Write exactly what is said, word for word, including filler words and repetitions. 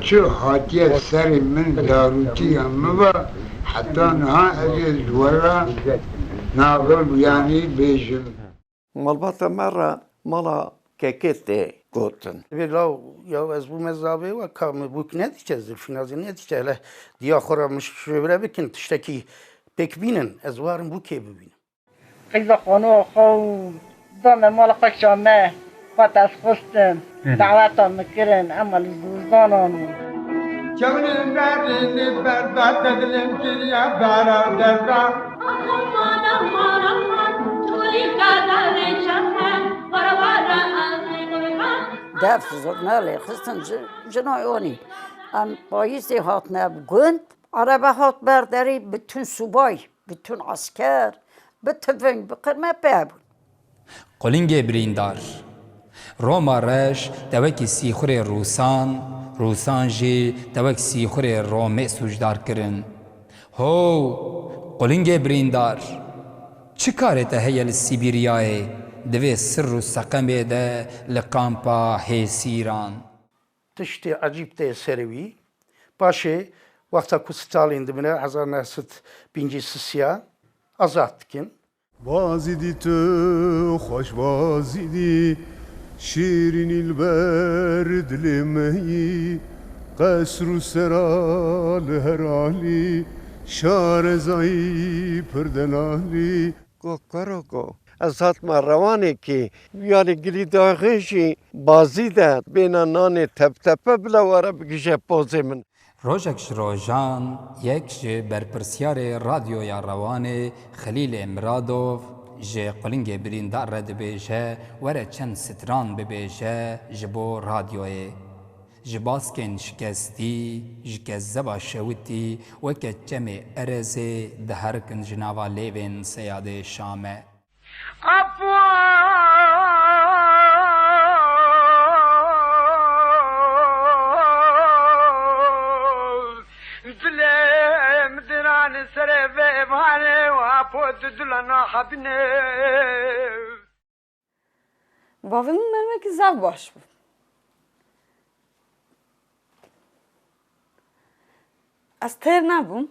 Çi hatiye serê min, darûtiya min ve heta niha ez ê li we re nagir, yanî bêjim. Malbata me re mala kekê tê gotin. Vê law, ya ez bûme zavê we, ka min bûk nedîçe, zilfînazî nedîçe, hele diya xwe re mişvire bikin, tiştekî pêk bînin, ez warim bûkê bibînim. Qîza xanû xwe û da me mala xwe şame, xwe tez xistin, daweta min kirin, ema li zûzanan û. Çewlên berînê berda te dilên kiriye bera derda. Def zurnalê xistin ji, jinoy onî. Em payîzê hatine bi gund, erebe hat ber derî, bütün subay, bütün asker, bi tiving, bi qirme pê bûn. Qulingê birîndar. Roma reş tewekî sîxurê rûsan, rûsan jî tewek sîxurê romê sûcdar kirin. Ho, qulingê birîndar! Çi karê te heye li Sîbîryayê, di vê sir û seqemê de li kampa hêsîran? Tiştê ecîb tê serê wî. Paşê wexta ku Stalin dimire, hezar neh sed pêncî sisiya azad dikin. Bazîdî tu xweş bazîdî, şîrînî li ber dilê me yî, qesr û sera li her alî, şarezayî pir delalî. Go karo go, ez hatma rewanê kî, yanî gilî daxê jî bazî de bêna nanê teptepe bila were bigije pozê min. Rojek ji rojan yek ji berpirsiyarê Radyoya Rewanê Xelîlê Miradov ji Qulingê Birîndar re dibêje, were çend stran bibêje ji bo radyoyê. Ji baskên şikestî, ji kezeba şewitî weke çemê erezê diherikin ji nava lêvên Seyadê Şame. Apo! Dilê min diran serê vê evanê û apo di dila nahebine. Bavê min mermekî zaf baş bû. Ez têr nebûm.